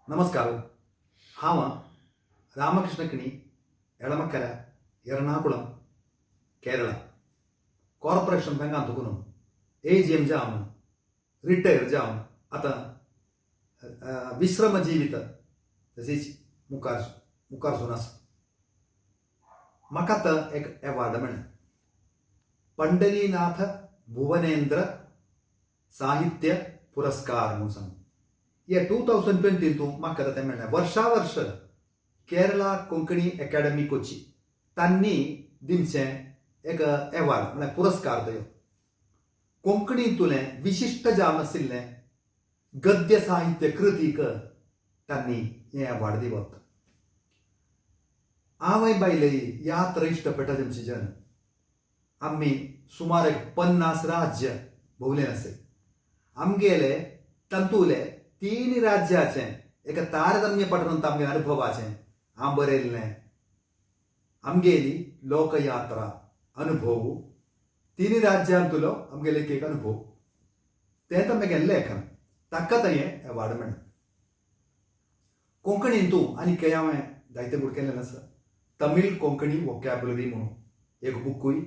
नमस्कार. हांव रामकृष्ण किणी, एळमक्करा, एर्नाकुळम, केरळा. कॉर्पोरेशन बँकांत करून एजीएम जावन रिटायर जावन आतां विश्रम जिवीत तशीच मुखार मुखार सून आसा. म्हाका आतां एक एवॉर्ड मेळ्ळें, पंढरीनाथ भुवनेंद्र साहित्य पुरस्कार म्हूण सांगून. हे 2020तूं म्हाका आतां तें मेळ्ळें. वर्षा वर्ष केरळा कोंकणी अकॅडमी कोची तांणी दिवचें एक एवॉर्ड, म्हळ्यार पुरस्कार. तो कोंकणींतलें विशिश्ट जावन आशिल्लें गद्य साहित्य कृतीक तांणी हें एवॉर्ड दिवप. हांवय बायलय यात्रा इश्टपेटा आमची जन. आमी सुमार एक 50 राज्य भोंवले आसय. आमगेले तातूंतले तीन राज्याचें एक तारतम्य पठण आमगे अनुभवाचें हांव बरयल्लें आमगेली लोकयात्रा अनुभव, तिनी राज्यांतलो आमगेले एक एक अनुभव, तें तर म्हगेलें लेखन. ताका हें एवॉर्ड मेळ्ळें. कोंकणींतू आनी खंय हांवें जायते बूक केल्लें आसा. तमीळ कोंकणी वोकॅबुलरी म्हणून एक बुकूय,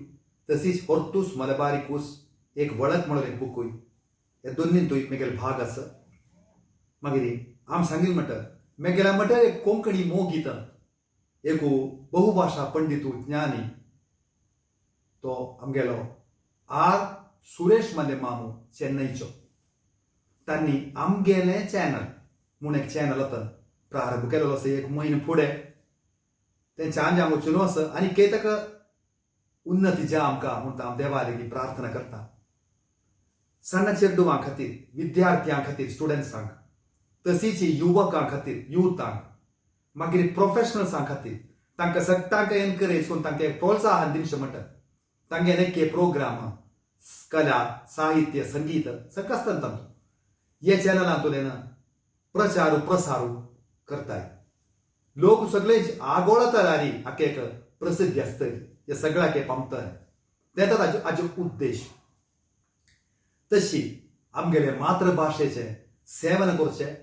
तशीच होर्तूस मलबारिकूस एक वळख म्हणून एक बुकूय, हे दोन्हीतूय म्हगेले भाग आसा. मागीर आम सांगील म्हणटा म्हगेल्या म्हणटा एक कोंकणी मोगीत, एक बहुभाशा पंडितू ज्ञानी, तो आमगेलो आर सुरेश मल्ले मामू चेन्नईचो. तांणी आमगेलें चॅनल म्हूण एक चॅनल आतां प्रारंभ केलेलो आसा. एक म्हयनो फुडें तें छान जावंक चलो आसा आनी के ताका उन्नती ज्या आमकां म्हणटा हांव देवा लागीं प्रार्थना करता. सण्ण चेडवां खातीर, विद्यार्थ्यां खातीर, स्टुडंट्सांक, तशीच युवकां खातीर, युथांक, मागीर प्रोफेशनल्सां खातीर, तांकां सगळ्यांक एनकरेज करून तांकां एक प्रोत्साहन दिवचें म्हणटात. तांगेले एक प्रोग्राम कला, साहित्य, संगीत सगळें आसता तातूंत. हे चॅनलांतल्यान प्रचार प्रसार करताय लोक सगळे. आगोळतरारी हाका एक प्रसिद्धी आसतली, हे सगळ्याक पावतले, तें ताजो हाजो उद्देश. तशी आमगेले मातृभाशेचें सेवन करचें,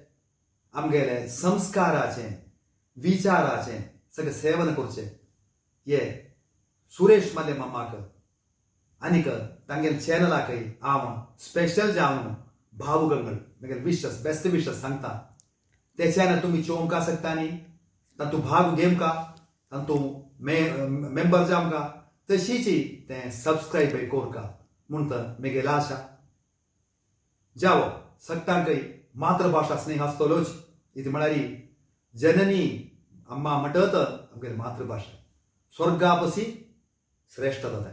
आमगेले संस्काराचें, विचाराचें सगळें सेवन करचें. हे सुरेश माले मामाक आनीक तांगेले चॅनलाकय हांव स्पेशल जावन भावुकंगळ मागीर विशस, बेस्ट विशस सांगता. ते चॅनल तुमी चोवंक शकता न्ही, तातूंत भाग घेवंका, तातूंत मेंबर जावंका, तशीच तें सबस्क्रायब करका म्हूण तर आशा. जावो सगळ्यांकय मातृभाशा स्नेह आसतलोच. इति म्हळ्यार जननी अम्मा म्हणटत आमगेली मातृभाशा स्वर्गापसी श्रेष्ठ जाता.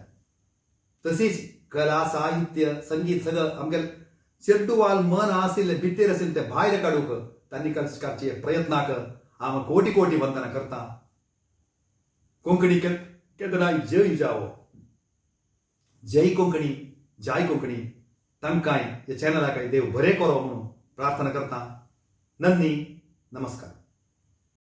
तशीच कला, साहित्य, संगीत सगळं आमगेले चेड्डुवाल मन आशिल्लें, भितर आशिल्लें तें भायर काडूंक तांणी करचे प्रयत्नाक हांव कोटी कोटी वंदना करता. कोंकणी केदनाय जय जावो. जय कोंकणी, जय कोंकणी. तांकांय, ह्या चॅनलाकय देव बरें करो म्हणून प्रार्थना करता. नंदी, नमस्कार.